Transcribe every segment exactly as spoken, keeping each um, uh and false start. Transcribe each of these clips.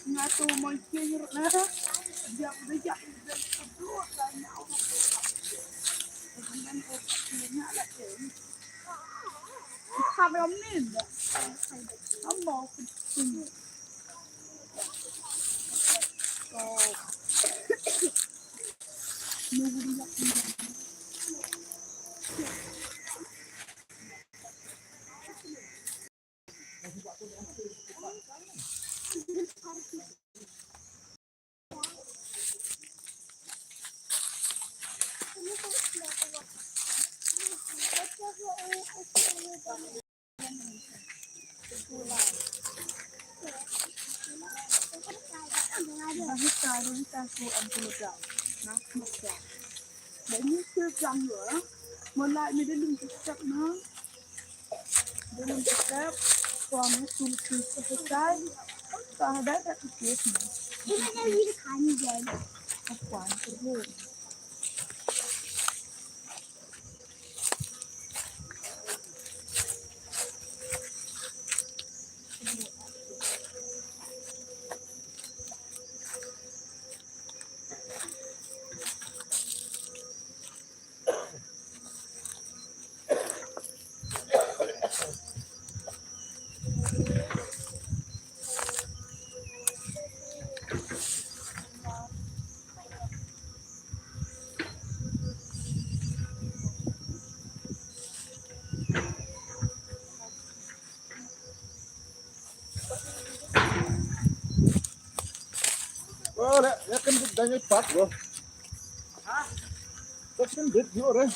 Nga tu mo ïa ruh na. Ïa udah ïa udah kedua dah nyau. Dengan obat nya lah. Khamram ni dah. Amau kencing. Oh. Nunggu dia. Ba hi ka, ba hi ka ku am ku da. Na ku da. Ba ni ku jang yo. Mo lai mi de lim ku step na. De lim ku step. Ko am ku ku ku ku. Ito na yung kanin dyan. Ako, ang tulo. Wala, yakin gud danya pat, bro. Yakin gud, bro, eh.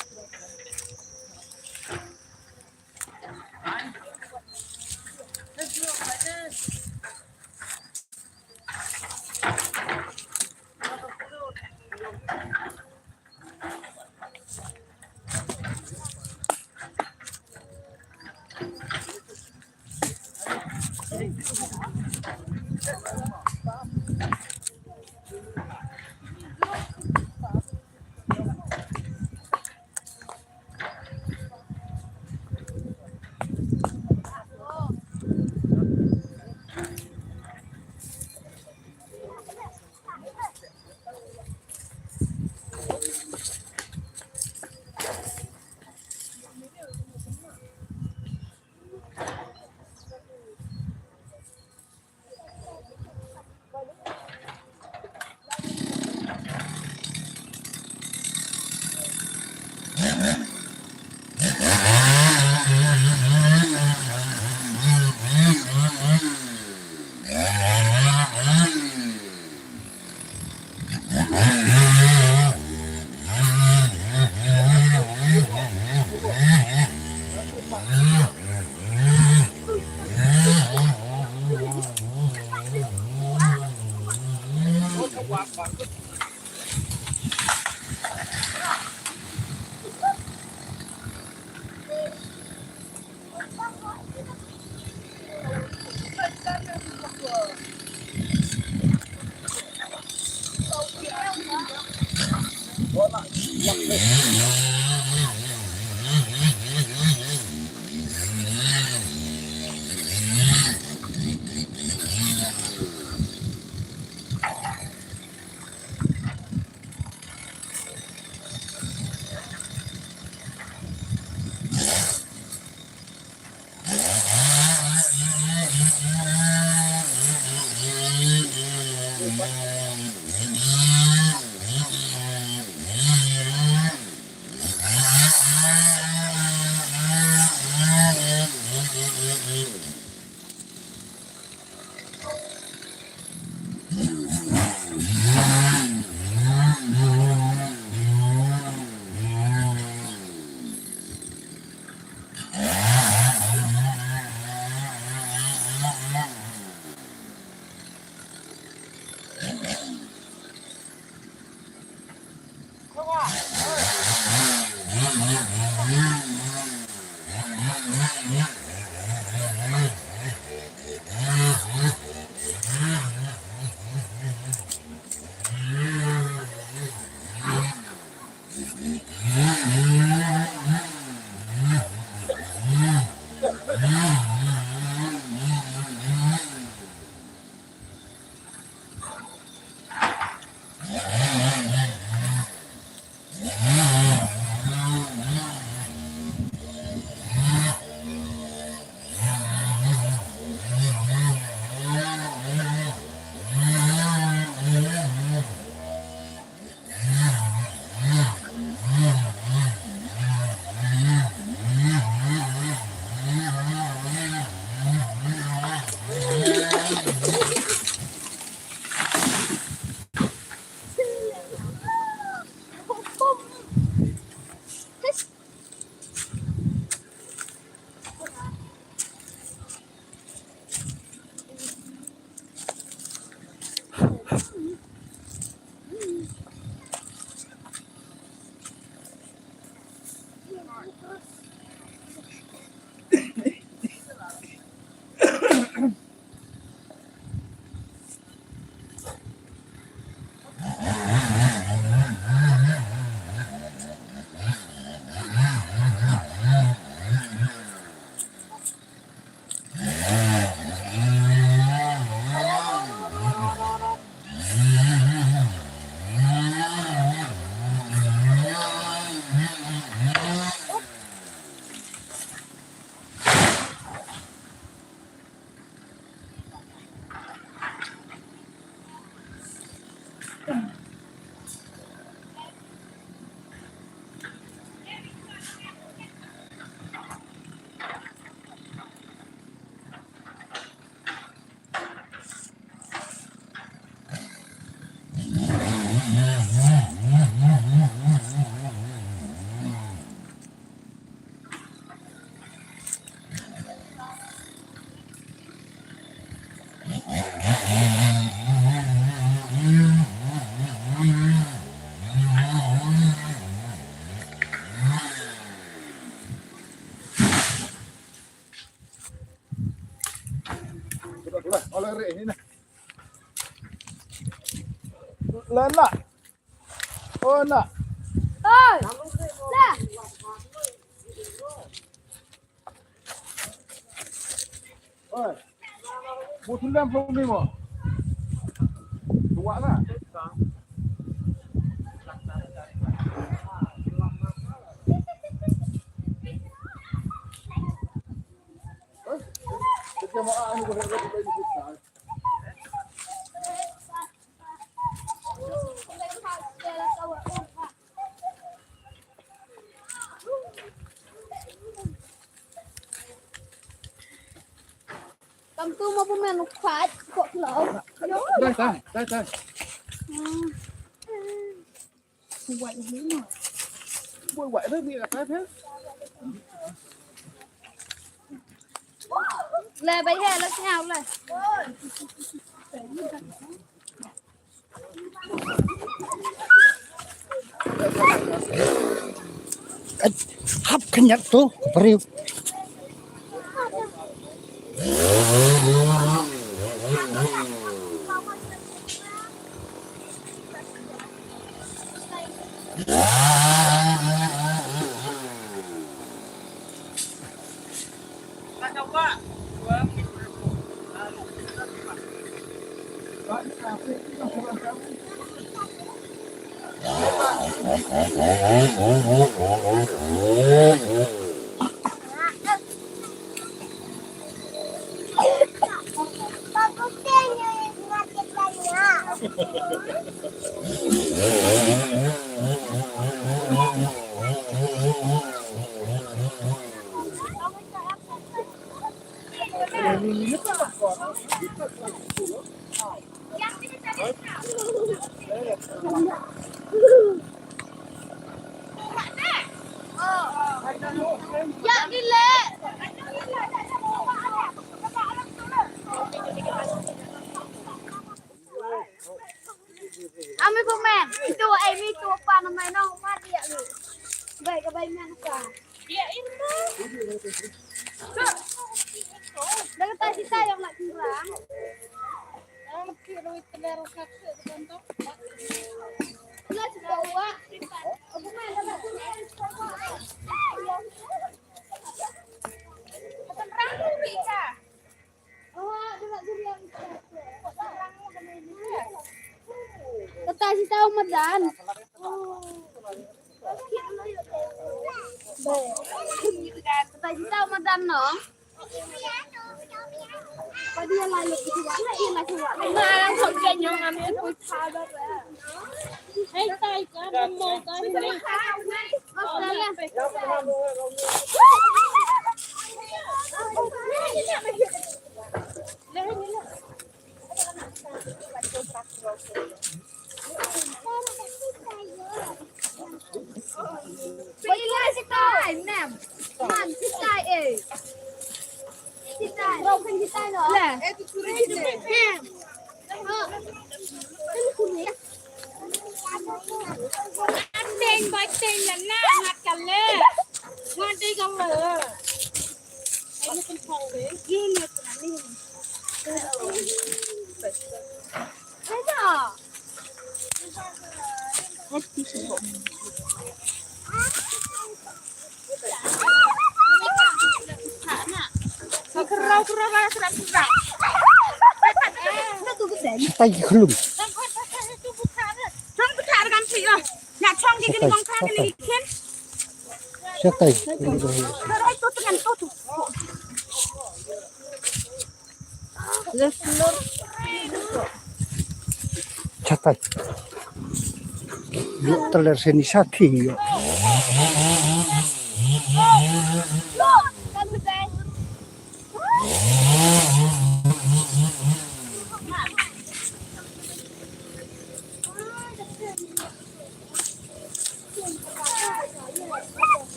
Lana. Oh, na. Oi. Lah. Oi. Mo thum lem thum ni mo. Dua na. Oi. Kita mo ani ko. Kam tu mo pun main lupat kok lo. Dai, dai, dai, dai. Hmm. Buat ini mah. Buat, buat tu dia apa dia? Le bai he le sngap le. Hap khyndiat tu, briew. Ami pemain. Itu ai mi tu apa nama no mati ya lu. Baik ke baik mana ka. Ya itu. Dah kita sita yang nak kurang. Yang lebih duit teler kat tu kan tu. Lah sudah buat. Aku main dah buat. Bukan rambut Rika. Kata si tahu medan. Kata si tahu medan no. Kau dia lalu gitu kan, dia lalu. Nah, yang kau kenyang ambil kucing. Hei, tai kan, mau kan ni. Bila sitai, nem. Man, sitai, eh. Sitai. Kau kan sitai, no? Lah. Eh, tu curi ni. Nem. Teng bai teng la na ngat ka le. Ngat dei ka le. Ai ni pun thong le. Ye ye teng ni. Hello. Sitai khlum. Sitai, sitai. Sitai. Chatai. Ïoh teler seni sati ïoh.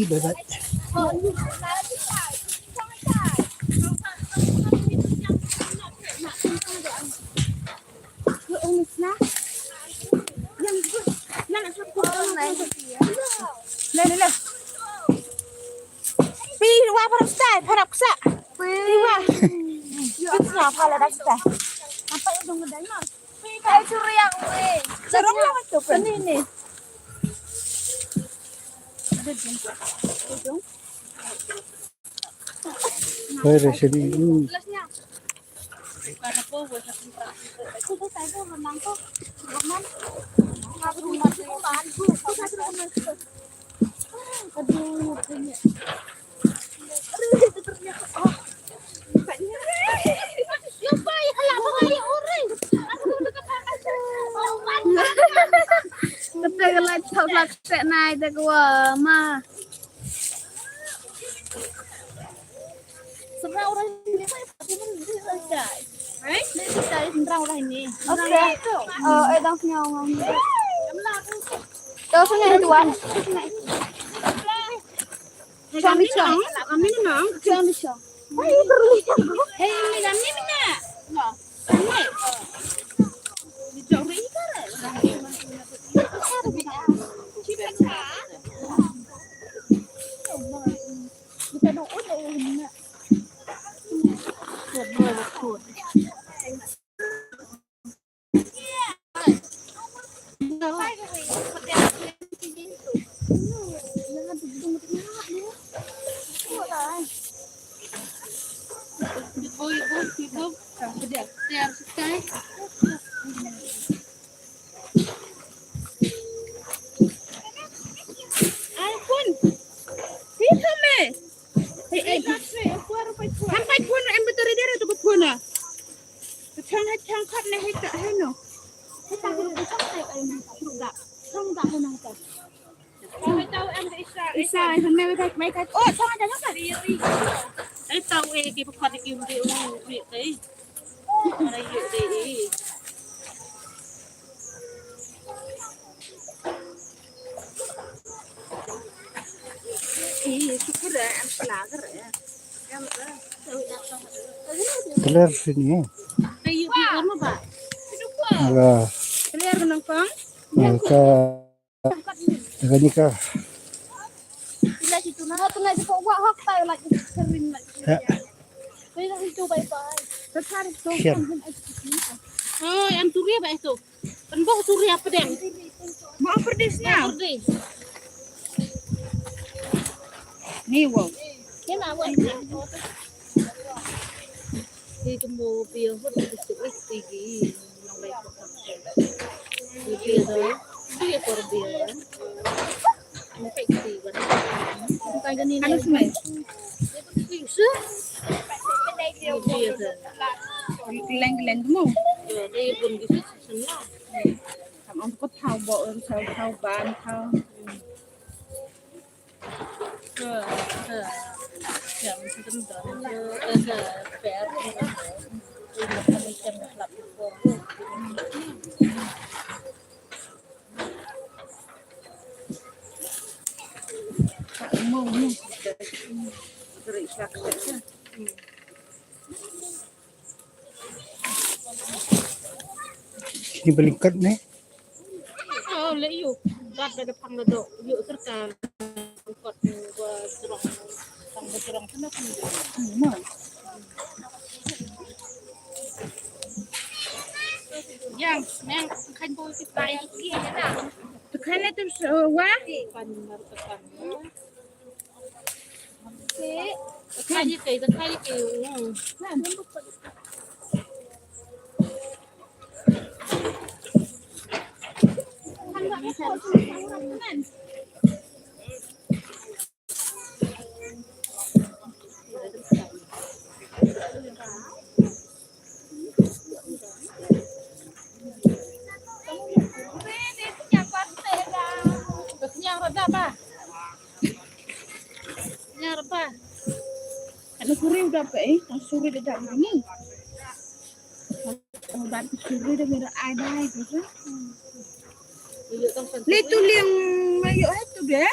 Bye bye. Le, le, le. Pi, wa, parap sa, parap sa. Pi, wa. Pi, sa, parap sa. Apa itu ngedai, Mas? Pi, kai suriang, weh. Suriang apa tu, Pi? Ini, ini. Ada dong. Ada dong. Where is it? Hmm. Kata ka lait thok lak sek nai da ka wa ma. Seberang orang ini, Pak, ini, ini, ini, ini. Hai? Ini, ini, ini, seberang orang ini. Okey. Oh, eh, dang senyum ngam. Tahu senyum tuan. Chong di chong. Amin nang. Chong di chong. Hei, ini kami mana? Ai tau eh ki pakhot ki um de u ri te. Ara yu de. Clear sini eh. Ayu di ono ba. Ala. Clear nang kong. Ka Ka ni ka. Ya. Sian. Oh, yang turi apa itu? Kan bau turi apa deh? Mau pedis na. Pedis. Ni wow. Ni kumbu pio hut. Sini balikat ne. Oh, le yu. Gat da pang da do. Yu serta. Kot ni ba serong. Pang ba serong sana pun. Yang, yang kan bau si pai. Tekan itu wa. Kan mar tekan. Kenyang reda ba. Kenyang reda. Ana suri udah pe, eh? Ang suri dah jadi ni. Udah suri dah mera ai dah itu kan. Litu liang mayo hai tu deh.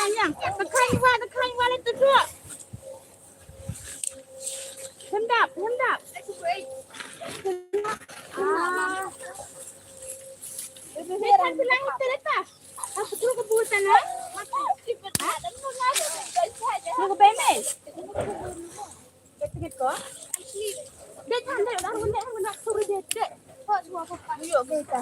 yang, yang. Tekan wa, tekan wa le tu tu. Hendap, hendap. Ah. Tekan bilang itu lepas. Aku tu ke buat sana. Ha? Lu ke bemel? Dek, dek, dek, dek, dek, dek, dek, dek, dek. Kau semua apa? Yuk, kita.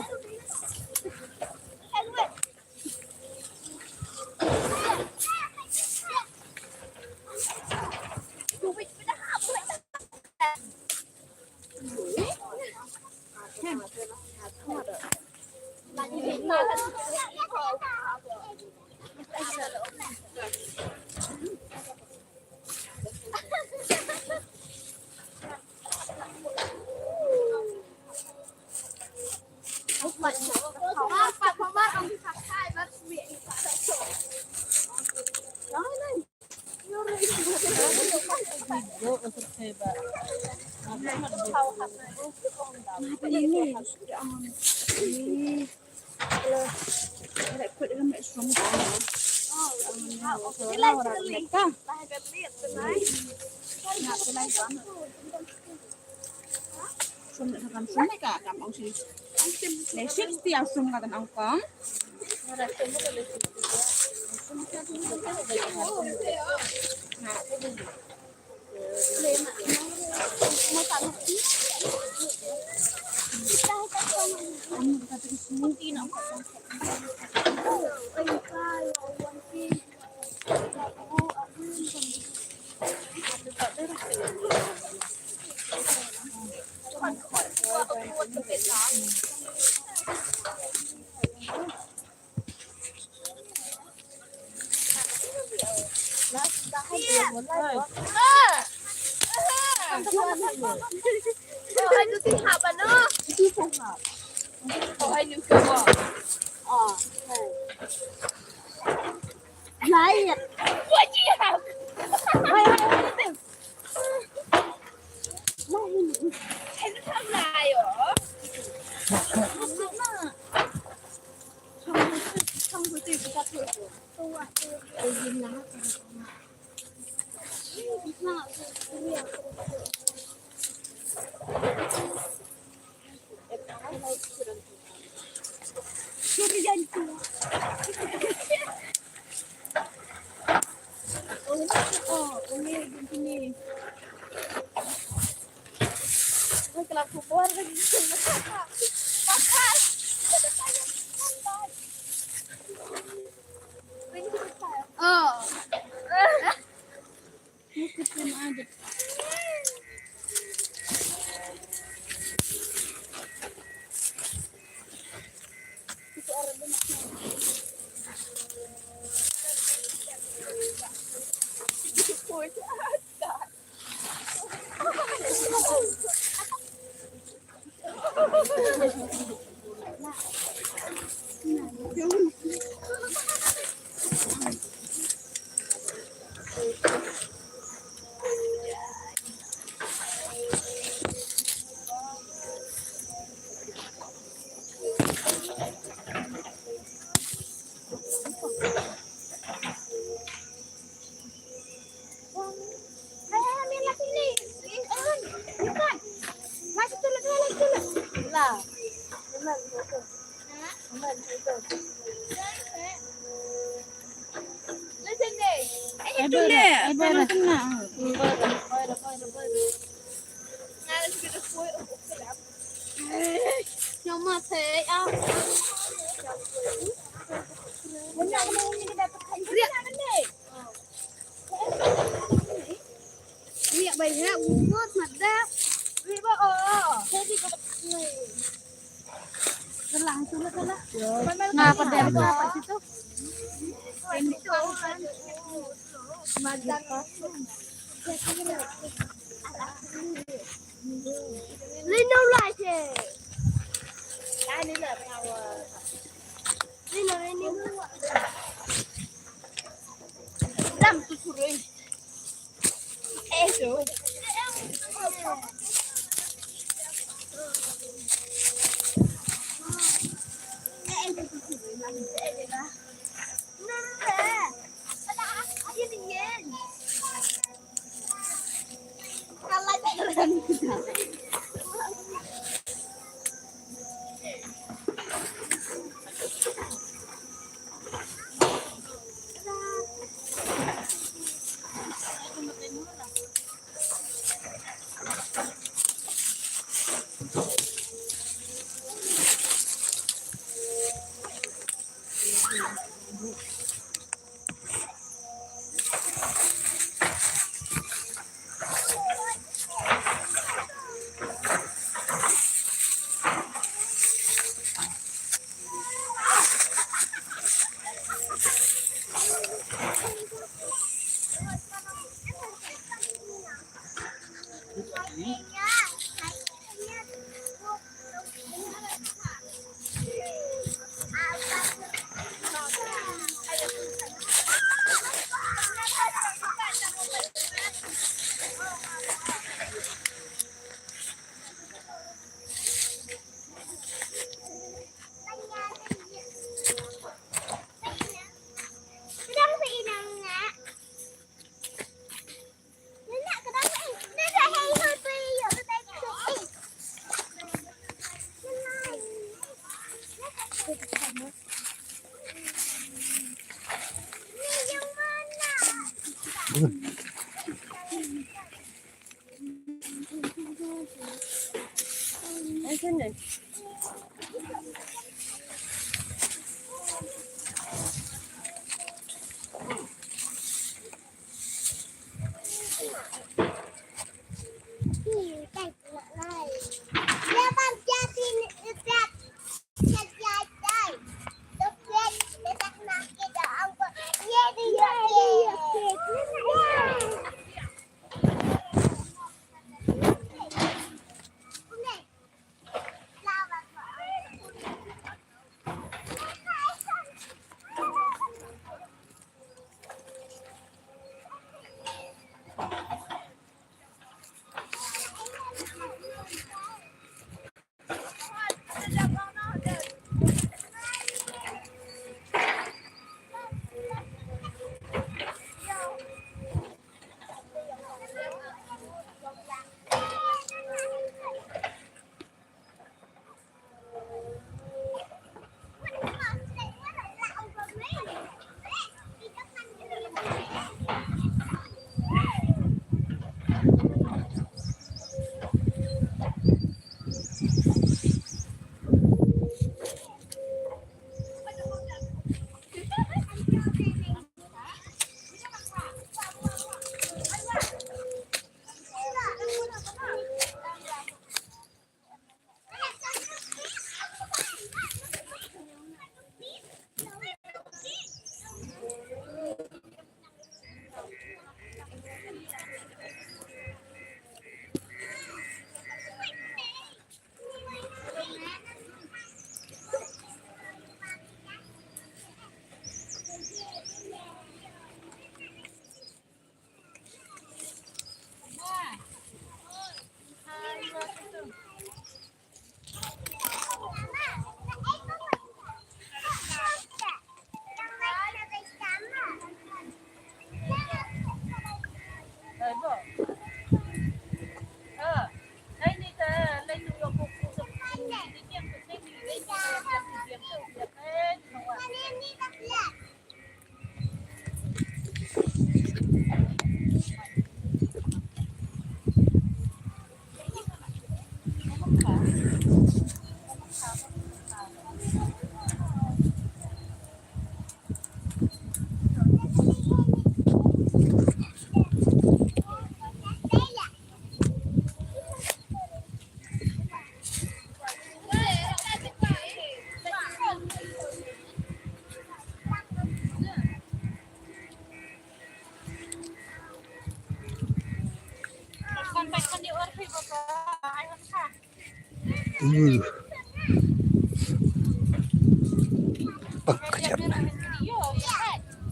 Pak kejap.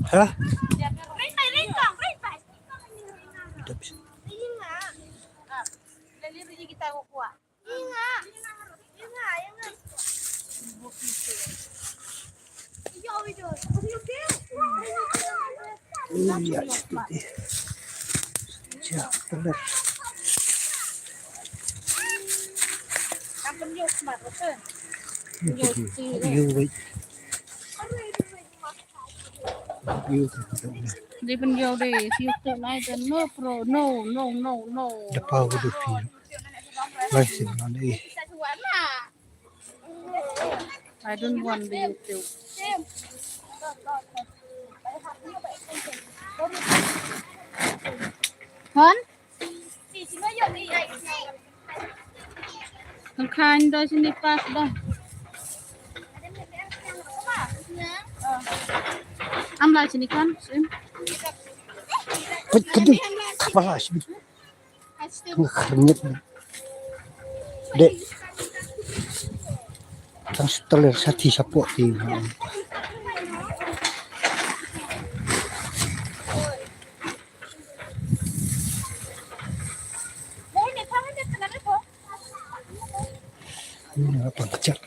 Hah? Iya, itu dia. Siap, bener. Iya, baik. Iya, bener. Di pynjau de, siu tu nai de, no pro, no, no, no, no. Dapat udah pi. Lai sin nai. I don't want the YouTube. Hon? Kan khan da sini pas da. Am la sini kan, sim. Kut, kut, pas. Ngekhrenyet. Dek. Tang seteler sati sapo ti. Ini apa kecak?